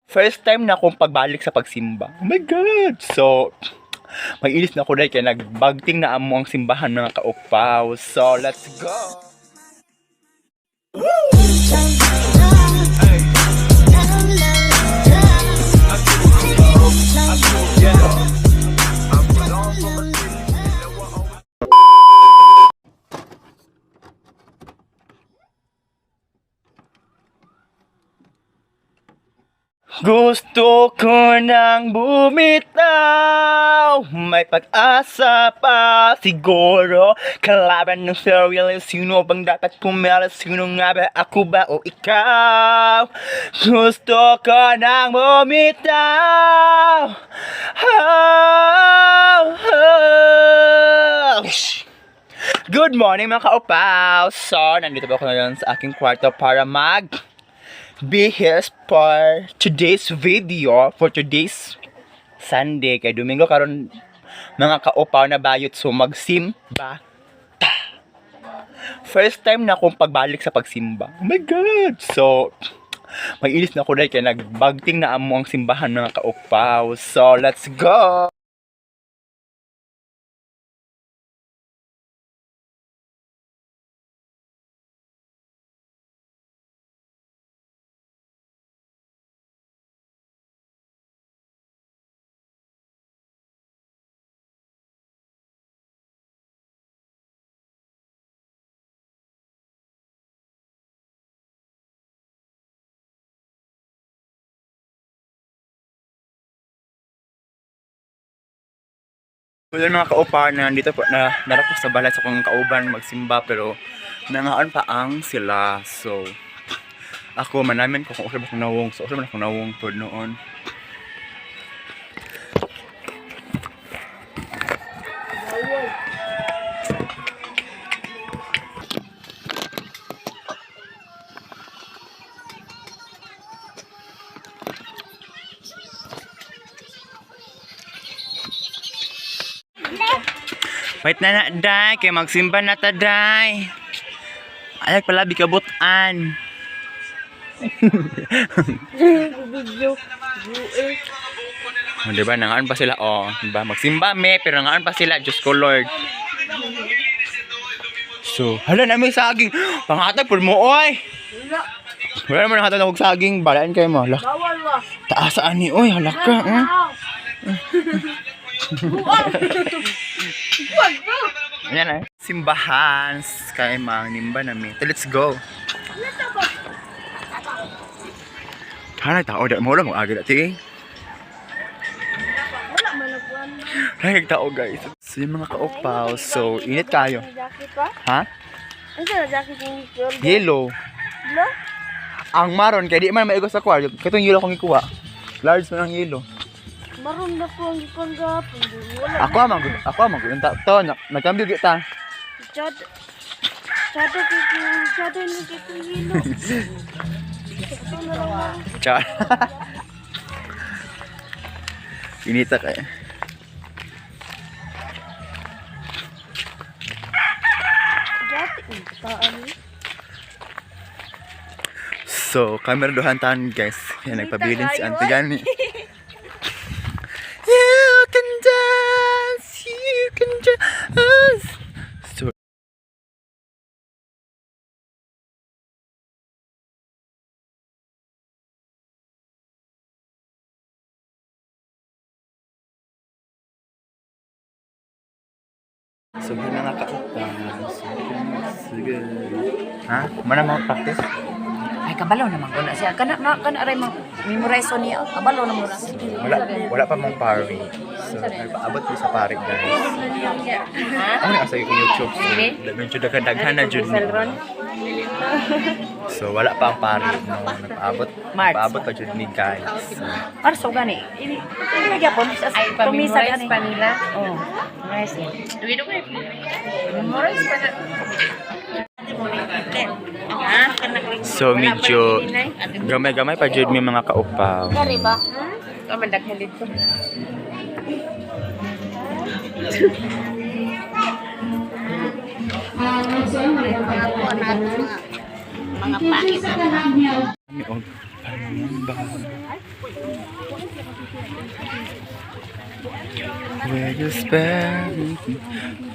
First time na akong pagbalik sa pagsimba. Oh my God! So, mag-ilis na ako dahil kaya nagbagting na amo ang simbahan, mga kaupaw. So, let's go! Gusto ko nang bumitaw. May pag-asa pa siguro. Kalaban ng sarili. Sino bang dapat pumili? Sino nga ba? Ako ba o ikaw? Gusto ko nang bumitaw. Oh, oh. Good morning, mga kaupaw! So, nandito po ako ngayon sa aking kwarto para mag be here for today's video, for today's Sunday. Kay Domingo karon, mga kaupaw, na bayot, so magsimba ta. First time na akong pagbalik sa pagsimba. Oh my God! So, mag-ilis na ako dahil kaya nagbagting na amo ang simbahan, mga kaupaw. So, let's go! So yun, mga kaupa, na nandito po na narako sa balay sa kong kauban magsimba, pero nangaan pa ang sila. So ako manamin ko kung usab akong nawong. So usab man akong nawong pod noon. Wait na na, day. Kay magsimba na ta, day. Ay, pala, bikabutan. Video. O, diba, nangaan pa sila, oh, diba, magsimba me, pero nangaan pa sila, Diyos ko Lord. So, hala na may saging. Pangatag, pur mo, oy. Wala. Wala naman nakatag og saging, balaan kayo mo. Hala, Bawal ba? taasaan ni, oy, hala ka. Eh. Buang. Buang ba? Ayan eh. Simbahan, kay mang nimba na mi. Let's go. Hanay tao, di mo lang agi dati. Wala man nagkuhan. Hanay tao, guys. So yung mga kaupaw, so init kayo. Jacket pa? Ha? Ano sa jacket yung Yellow. Lo? Ang maron kay di man maigo sa kwarto. Katong yellow akong ikuha. Large man ang yellow. Maroon na ko ang gipon gapon. Wala. Ako amang ako amang unta to nagkambyo gyud ta. Chad. Chad kay chad ni kay hilo. Ito na lang lang. Char. Inita kay. Jacket taan ni. So, camera duhan tan, guys. Kaya nagpabilin si Auntie gani. You can dance, you can dance. So, So, yun na nakaupa. So, sige. Ha? Mana mo practice? Ay, kabalo naman ko na siya. Kana na kana ray mo memorize niya. Kabalo naman na siya. Wala, wala pa mong pari. So, nagpaabot ko sa pari, guys. Ano na sa YouTube? So, medyo daghan-daghan na jud ni. So, wala pa ang pari. No, nagpaabot, March. nagpaabot pa jud ni, guys. So, Marso gani. Ini ini gyapon sa Ay, tumisa pa-memorize gani. pa nila. Oh. Memorize eh. Memorize pa na. So medyo gamay-gamay pa jud mi, mga kaupaw. Kari ba? Oh, mandaghan dito. Mga pangit. Kami og panimba. Will you spare me?